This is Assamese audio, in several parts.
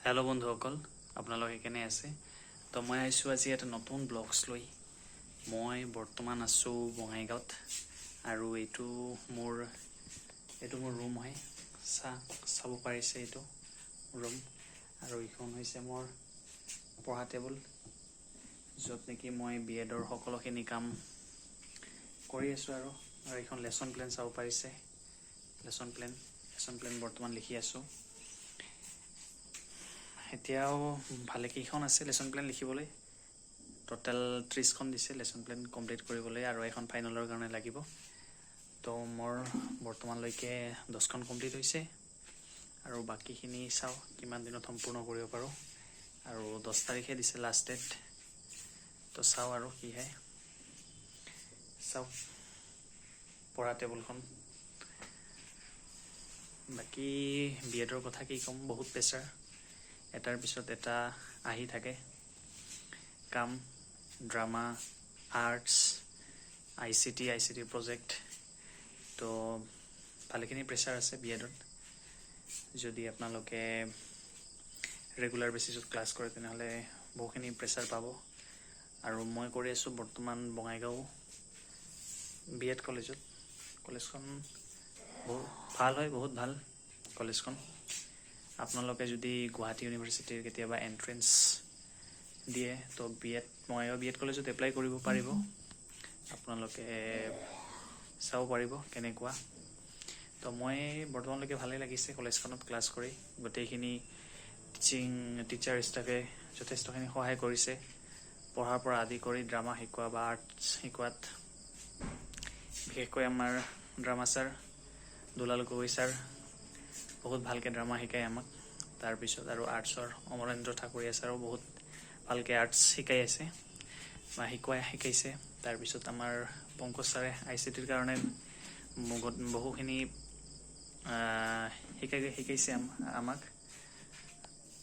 হেল্ল' বন্ধুসকল, আপোনালোকে কেনে আছে? তো মই আহিছোঁ আজি এটা নতুন ব্লগছ লৈ। মই বৰ্তমান আছোঁ বঙাইগাঁৱত আৰু এইটো মোৰ ৰুম হয়। চাব পাৰিছে, এইটো ৰুম আৰু এইখন হৈছে মোৰ পঢ়া টেবুল, য'ত নেকি মই বি এডৰ সকলোখিনি কাম কৰি আছোঁ। আৰু আৰু এইখন লেচন প্লেন, চাব পাৰিছে, লেচন প্লেন বৰ্তমান লিখি আছোঁ। এতিয়াও ভালেকেইখন আছে লেচন প্লেন লিখিবলৈ। টোটেল 30খন দিছে লেচন প্লেন কমপ্লিট কৰিবলৈ আৰু এখন ফাইনেলৰ কাৰণে লাগিব। তো মোৰ বৰ্তমানলৈকে 10খন কমপ্লিট হৈছে আৰু বাকীখিনি চাওঁ কিমান দিনত সম্পূৰ্ণ কৰিব পাৰোঁ। আৰু 10 তাৰিখে দিছে লাষ্ট ডেট। তো চাওঁ আৰু কি হয়। চাওক পঢ়া টেবুলখন। বাকী বি এডৰ কথা কি ক'ম, বহুত প্ৰেছাৰ, এটাৰ পিছত এটা আহি থাকে কাম। Drama, arts, I C T, I C টিৰ প্ৰজেক্ট। তো ভালেখিনি প্ৰেছাৰ আছে বি এডত। যদি আপোনালোকে ৰেগুলাৰ বেচিছত ক্লাছ কৰে, তেনেহ'লে বহুখিনি প্ৰেছাৰ পাব। আৰু মই কৰি আছোঁ বৰ্তমান বঙাইগাঁও বি এড কলেজত। কলেজখন বহুত ভাল হয়, বহুত ভাল কলেজখন। আপোনালোকে যদি গুৱাহাটী ইউনিভাৰ্চিটিৰ কেতিয়াবা এণ্ট্ৰেঞ্চ দিয়ে, তো বঙাইগাঁও বি এড কলেজত এপ্লাই কৰিব পাৰিব। আপোনালোকে চাব পাৰিব কেনেকুৱা। তো মই বৰ্তমানলৈকে ভালেই লাগিছে কলেজখনত ক্লাছ কৰি। গোটেইখিনি টিচাৰ ষ্টাফে যথেষ্টখিনি সহায় কৰিছে, পঢ়াৰ পৰা আদি কৰি ড্ৰামা শিকোৱা বা আৰ্টছ শিকোৱাত। বিশেষকৈ আমাৰ drama sir Dulal Gogoi sir বহুত ভালকৈ ড্ৰামা শিকায় আমাক। তাৰপিছত আৰু আৰ্টছৰ অমৰেন্দ্ৰ ঠাকুৰীয়া ছাৰো বহুত ভালকৈ আৰ্টছ শিকাই আছে বা শিকাইছে। তাৰপিছত আমাৰ পংকজ ছাৰে I C টিৰ কাৰণে বহুখিনি শিকাইছে আমাক।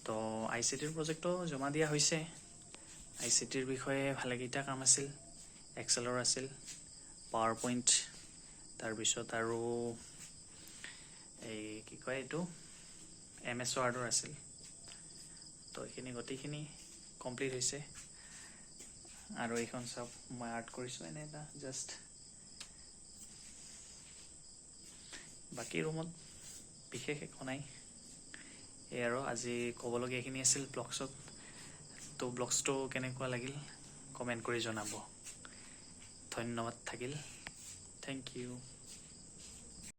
তো I C টিৰ প্ৰজেক্টটো জমা দিয়া হৈছে। I C টিৰ বিষয়ে ভালেকেইটা কাম আছিল, এক্সেলৰ আছিল, পাৱাৰ পইণ্ট, তাৰপিছত আৰু এই কি কয় এইটো এম এছ ৱাৰ্ডৰ আছিল। তো এইখিনি গোটেইখিনি কমপ্লিট হৈছে। আৰু এইখন চাওক, মই আৰ্ট কৰিছোঁ এনে এটা জাষ্ট। বাকী ৰুমত বিশেষ একো নাই। এই আৰু আজি ক'বলগীয়া এইখিনি আছিল ব্লগছত। তো ব্লগছটো কেনেকুৱা লাগিল কমেণ্ট কৰি জনাব। ধন্যবাদ থাকিল, thank U.